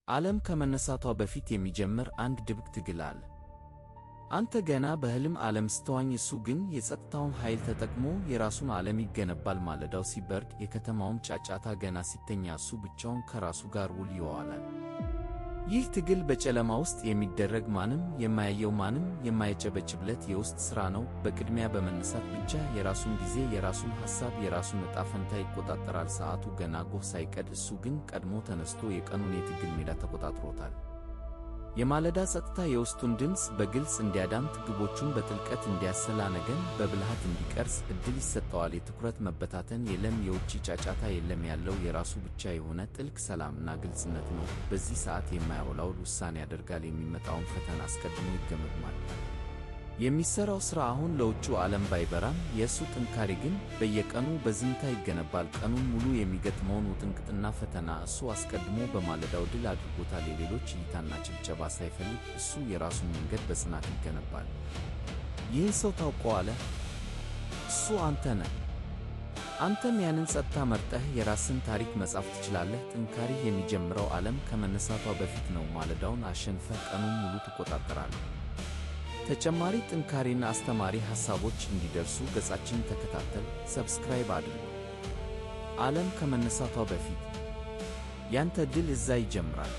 ዓለም ከመነሳቷ በፊት የሚጀምር አንድ ድብቅ ትግል አለ። አንተ ገና በሕልም ዓለም ስትዋኝ፣ እሱ ግን የጸጥታውን ኃይል ተጠቅሞ የራሱን ዓለም ይገነባል። ማለዳው ሲበርድ፣ የከተማውም ጫጫታ ገና ሲተኛ፣ እሱ ብቻውን ከራሱ ጋር ውል ይዋዋላል። ይህ ትግል በጨለማ ውስጥ የሚደረግ፣ ማንም የማያየው፣ ማንም የማያጨበጭብለት የውስጥ ሥራ ነው። በቅድሚያ በመነሳት ብቻ የራሱን ጊዜ፣ የራሱን ሐሳብ፣ የራሱን ዕጣ ፈንታ ይቆጣጠራል። ሰዓቱ ገና ጎህ ሳይቀድ፣ እሱ ግን ቀድሞ ተነስቶ የቀኑን የትግል ሜዳ ተቆጣጥሮታል። የማለዳ ጸጥታ የውስጡን ድምፅ በግልጽ እንዲያዳምጥ፣ ግቦቹን በጥልቀት እንዲያሰላ፣ ነገን በብልሃት እንዲቀርጽ ዕድል ይሰጠዋል። የትኩረት መበታተን የለም፣ የውጭ ጫጫታ የለም። ያለው የራሱ ብቻ የሆነ ጥልቅ ሰላምና ግልጽነት ነው። በዚህ ሰዓት የማያወላውል ውሳኔ ያደርጋል። የሚመጣውን ፈተና አስቀድሞ ይገመግማል። የሚሠራው ሥራ አሁን ለውጭው ዓለም ባይበራም፣ የእሱ ጥንካሬ ግን በየቀኑ በዝምታ ይገነባል። ቀኑን ሙሉ የሚገጥመውን ውጥንቅጥና ፈተና እሱ አስቀድሞ በማለዳው ድል አድርጎታል። የሌሎች እይታና ጭብጨባ ሳይፈልግ እሱ የራሱን መንገድ በጽናት ይገነባል። ይህን ሰው ታውቀዋለህ? እሱ አንተ ነህ። አንተም ያንን ጸጥታ መርጠህ የራስን ታሪክ መጻፍ ትችላለህ። ጥንካሬህ የሚጀምረው ዓለም ከመነሳቷ በፊት ነው። ማለዳውን አሸንፈህ ቀኑን ሙሉ ትቆጣጠራለህ። ተጨማሪ ጥንካሬና አስተማሪ ሐሳቦች እንዲደርሱ ገጻችንን ተከታተል፣ subscribe አድርግ። ዓለም ከመነሳቷ በፊት ያንተ ድል እዛ ይጀምራል።